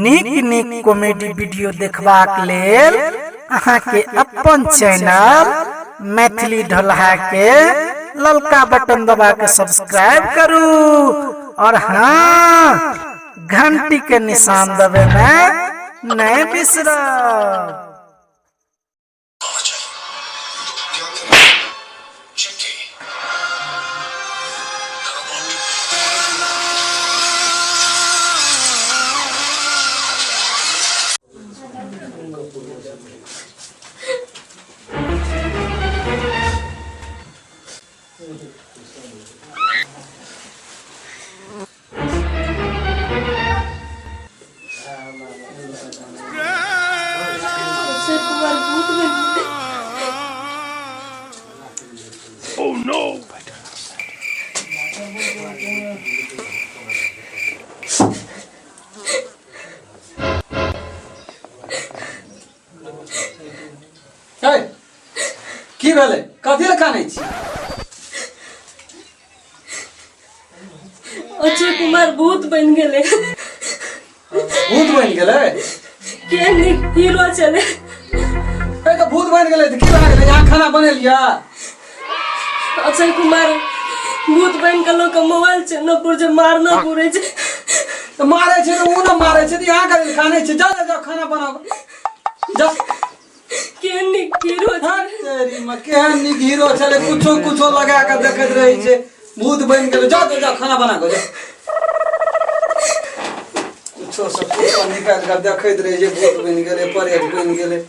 नीक नीक comedy video देखबाक लेल अहाँके अपन चैनल मैथिली ढोलहा के ललका बटन दबा के सब्सक्राइब करू और हाँ, घंटी के निशान दबे में नहीं बिसरब। अक्षय कुमार भूत बन गेलै। हे, की भेलै कथी लए कानै छी? अक्षय कुमार भूत बनि गेलै। भूत बनि गेलै? के नीक हीरो छलै। ए तऽ भूत बनि गेलै तऽ की भए गेलै? यहाँ खाना बनेलियै? अक्षय कुमार भूत बनि के लोक के मोबाइल छै न पुर मारना पुरै छै। तऽ मारै छै तऽ ओ ने मारै छै, तऽ यहाँ कथी लए कानै छै? जाओ जाओ, खाना बनाओ जाओ। केहन नीक हीरो हट तेरी माँ, केहन नीक हीरो छलै, कुछो कुछो लगा के देखैत रहै छै। भूत बनि गेलै। जाओ जाओ जाओ, खाना बना कऽ जाओ। कुछो से कुछो निकालि कऽ देखैत रहै छै। भूत बनि गेलै, परेत बनि गेलै।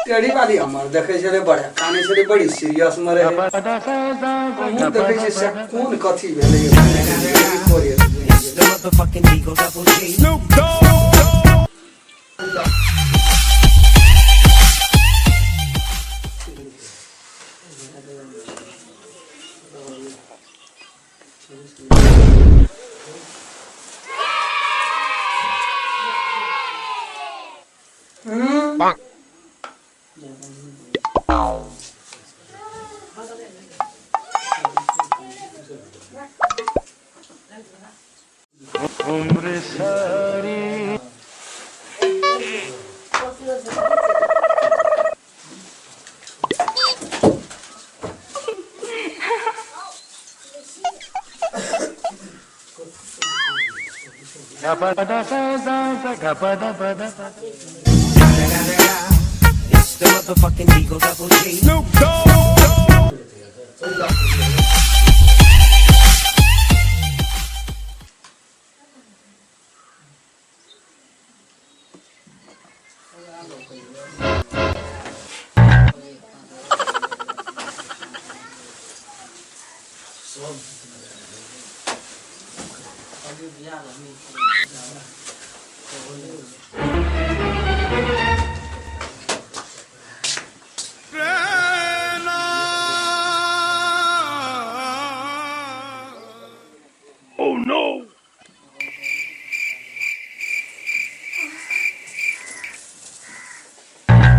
टेढ़ी वाली हमर देखै छलै, बड़ा कानै छलै, बड़ी सीरियस मे रहै। हमहूँ देखै छियै से कोन कथी भेलै, परेत बनि गेलै। It's the motherfucking Eagle Double G.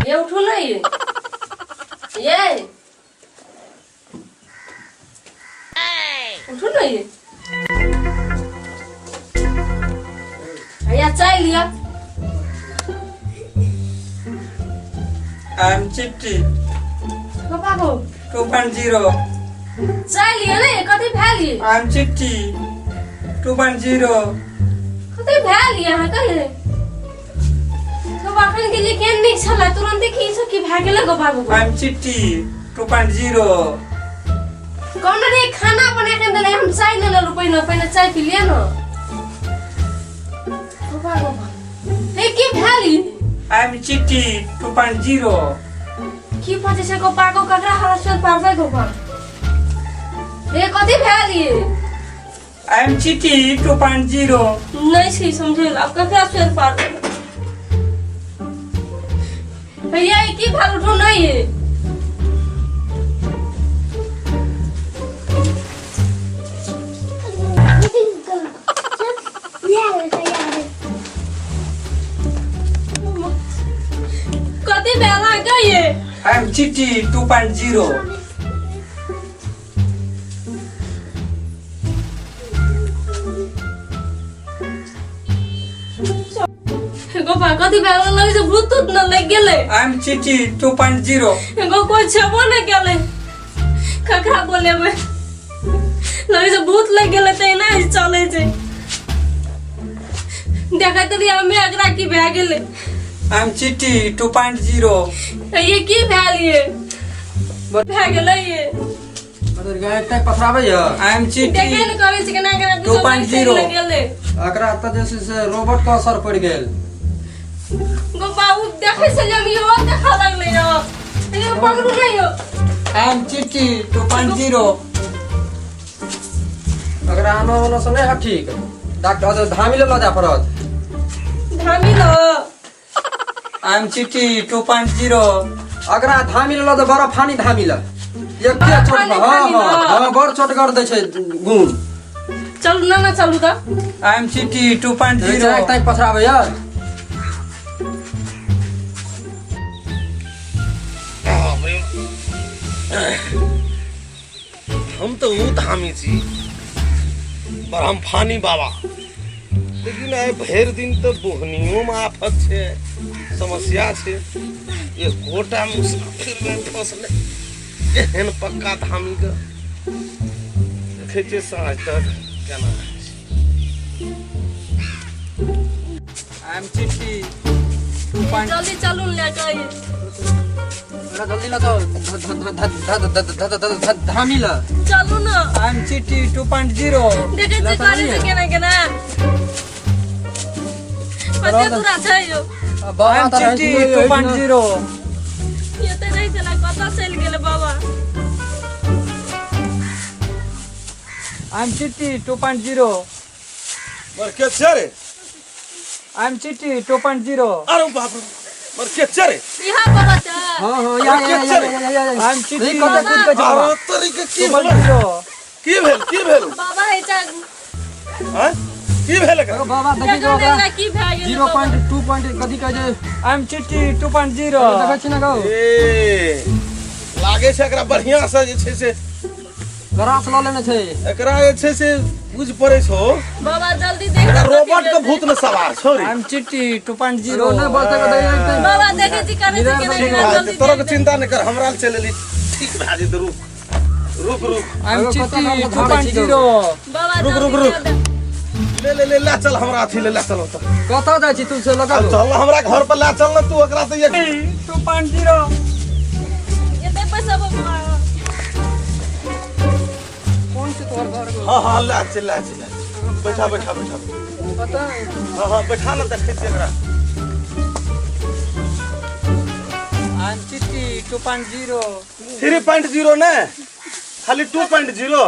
ये उठू ना, ये उठू ना, ये भैया चाय लिया। I am चिट्टी। पापा को 2.0। चाय लिया ने, कथी भेल ये? I am चिट्टी 2.0। कथी भेल ये अहाँ कहे तो अखन के लिए केहन नीक छलै, तुरंते की सब की भए गेलै गो बाबू? I am चिट्टी 2.0। कौन रे खाना बना के देले, हम चाय ने लेलु। पहिने पहिने चाय पी लिअ न। बाबा गो बा। हे, की भेल ई? I am चिट्टी 2.0। की पचे छै गो पागो? ककरा हलचल पारबै गो बा? हे, कथी भेल ई? I am चिट्टी 2.0। नहीं छै समझेल, आब ककरा स्वेर पारबै? भैया, ई की भेल? उठू नहीं ये। कथी भेल अहाँके ये? I am चिट्टी 2.0। गो बा कथी भए गेलै? लगै छै भूत तूत न लागि गेलै। I am Chitti 2.0। गो कोइ छेबो नहि केलै, ककरा बोलेबै? लगै छै भूत लागि गेलै तऽ एना चलै छै। देखैत रहियै हमे एकरा की भए गेलै। I am Chitti 2.0। ये की भेल? ये भए गेलै ये। मतलब गाय तक पथराबै यऽ। I am Chitti. देखे ने करै छै केना केना। 2.0। गेलै। एकरा तऽ जे छै से रोबोट के असर पड़ि गेल। गो बाबू, देखै छै हम इहो देखऽ लगलै यौ। यो पकड़ू ने यौ। I am Chitti 2.0। एकरा आनो ओनो से नहि हत ठीक, डॉक्टर धामी लऽ जाय पड़त। धामी ल। I am Chitti 2.0। एकरा धामी लऽ तऽ बड़ा फानी धामी लऽ एके चोट। फानी। हँ। धामी हँ। लऽ। हँ, बड़ चोट कर दै छै गुण। चलू ना ना, चलू तऽ। I am Chitti 2.0। तक पथराबै यऽ। हम तऽ ओ धामी छी पर हम फानी बाबा, लेकिन आइ भरि दिन तऽ बोहनियोमे आफत छै, समस्या छै, एकोटा मुसाफिर नहि फसलै एहन पक्का धामीके। देखै छियै साँझ तक केना होइ छै। I am Chitti 2 point. जल्दी चलू ने लए कऽ। एकरा जल्दी लऽ जाओ धामी लऽ। चलू ने। I am Chitti 2.0। देखै छियै करै छै केना केना, कते दूरा छै यौ। I am Chitti 2.0। एते रहै छलै, कतऽ चलि गेलै बाबा? I am Chitti 2.0। मर के छै रे? I am Chitti 2.0। अरे बाप रे, मर के छै रे? इहा बाबा छै। हँ हँ, या या या या या। I am चिट्टी। कतऽ कूद के छै बाबा? अरे तोरी के, की भेल? 2.0। की भेल, की भेल? बाबा हे छै। आँय, की भेल एकरा? बाबा, देखी देखो ने बाबा। एकरा की भए गेलै। 0.2 पॉइंट कथी कहै छै? I am Chitti 2.0। देखै छी ने गौ। ए, लागे छै एकरा बढ़िया से जे छै से गरास लऽ लेने छै। एकरा जे छै से बुझ पड़ै छौ। बाबा, जल्दी देख। एकरा रोबोट के भूत ने सवार छौ रे। I am Chitti 2.0। नहि बचतै कतऽ। बाबा, देखै छी करै छै केना केना, जल्दी तोरा के देख। चिंता नहि कर, हमरा चलि एली, ठीक भए जेतै। रुक रुक रुक। I am Chitti 2.0। बाबा। रुक, रुक, जल्दी रुक। देख। ले ले ले ले चल हमरा अथी ले ले चल ओतऽ। कतऽ जाइ छी तू से लऽ चल चल हमरा घर पर ले चल ने तू ओकरा तऽ ये 2.0। एते पैसा बाबा। कोन छै तोहर घर गौ? हाँ हाँ, ले चल ले चल, बैठा बैठा बैठा। कतऽ? हाँ हाँ, बैठा ने, देखै छियै एकरा। I am Chitti 2.0। 3.0 ने, खाली 2.0।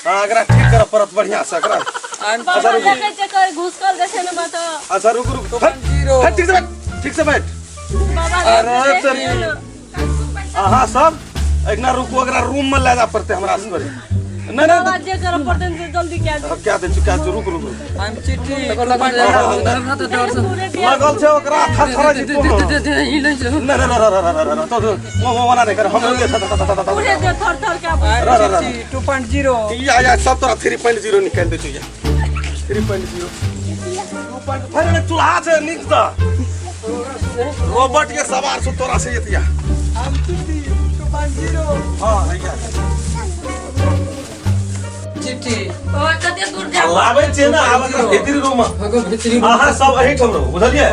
हाँ, एकरा ठीक करऽ पड़त बढ़िया से एकरा। I am बाबा, देखै छै कर घुसकल देखै ने बता। अच्छा रुक रुक। 2.0। हट, ठीक से बैठ, ठीक से बैठ। बाबा। अरे देख तेरी। लियौ ने। अहाँ सब एहिना रुकू, एकरा रूम में ले जा पड़तै हमरा से नहीं बाबा, नहीं। जे करऽ पड़तै से जल्दी कए दे। क्या दै छी, क्या दै छी, रुक रुक रुक। I am Chitti. पूरे देह। लगल छै ओकरा थरथरा जेतौ। नहीं नहीं नहीं नहीं नहीं, तो वो वो ना नहीं कर हम लोग। पूरे देह थर थर के। I am Chitti 2.0। या या, सब तोरा 3.0 निकालि दै छियै। 3.0 2 पॉइंट फेर ने चूल्हा छै नीक तऽ रोबोट के सवार छौ तोरा से एतिया। I am Chitti 2.0। हाँ, हैया। चिट्टी। बाबा, कते दूर जा? लाबै छियै ने आब एकरा भीतरी रूम मे। अहाँ सब एहिठाम रहू, बुझलियै?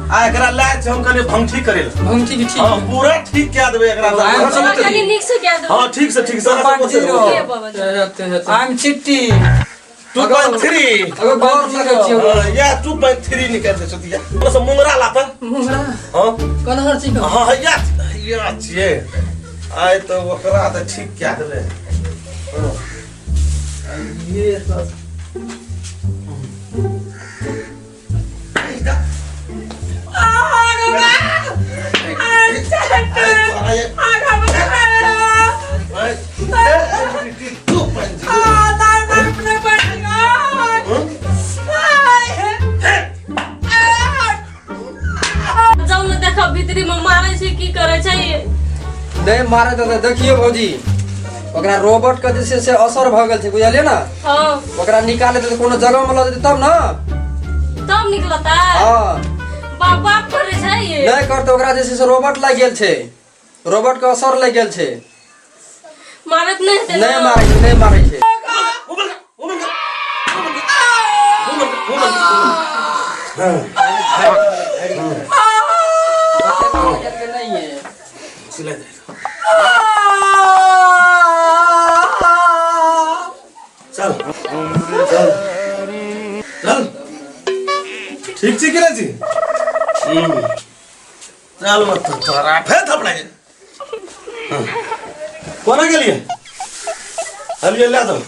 आ एकरा लए छै हम कनि भंगठी करे लए। भंगठी ठीक? हाँ, पूरा ठीक कए देबै एकरा। बाबा, कनि नीक से कए दो। हाँ, ठीक से ठीक से। 2.0। के बाबा? I am Chitti. 2.3। अगर गौर लगै छियै। या 2.3 निकालि दै छौ। या से मुंगरा लाता। मुंगरा? हाँ। कन्हर छी? हाँ, हैया हैया छियै। आइ तऽ ओकरा तऽ ठीक कए देबै। हाँ। आ ये तऽ जाउ ने, देखब भीतरी में मारै छै, की करै छै। नहि मारे तऽ देखियौ भौजी, ओकरा रोबोट के जे छै से असर भऽ गेल छै, बुझलियै ने? हाँ। ओकरा निकाले तऽ कोनो जगह मे लऽ जेतै तब ने। तब निकलता। हँ। बाप बाप करे छै ये। नहि करतै, ओकरा जे छै से रोबोट लागि गेल छै, रोबोट के असर लागि गेल छै। मारत नहि हेतै? नहि मारै छै, नहि मारै छै। नहीं है। चल चल चल, ठीक छी कि नहि छी? चल मत तोरा फेर थपड़ा। कोना गेलियै? हलियै, लए जाउ,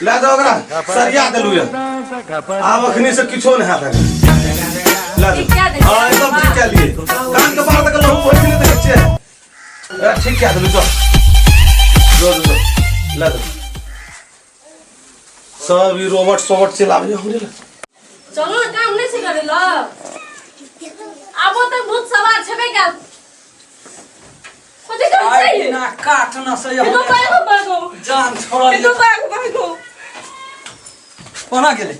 लए जाउ ओकरा, सरिया देलू यऽ। आब अखनी से किछो नहि हैत। लए ठीक कए जाउ। देलियै? हँ, एकदम ठीक कए लिए। कान के बाहर तक लहू बहि गेलै, देखै छियै? ए, ठीक कए देलू। चल, जो जो जो, लए जाउ सब। ई रोबोट सोबोट चलाबै हमरे लए। चलू ने, काम नहि छै करे लए। आबो तऽ भूत सवार छेबे कयल। कथी करै छै ये? ना काट ना से। एगो भागो भागो। जान छोड़ल। एगो भागो भागो। कोना गेलै?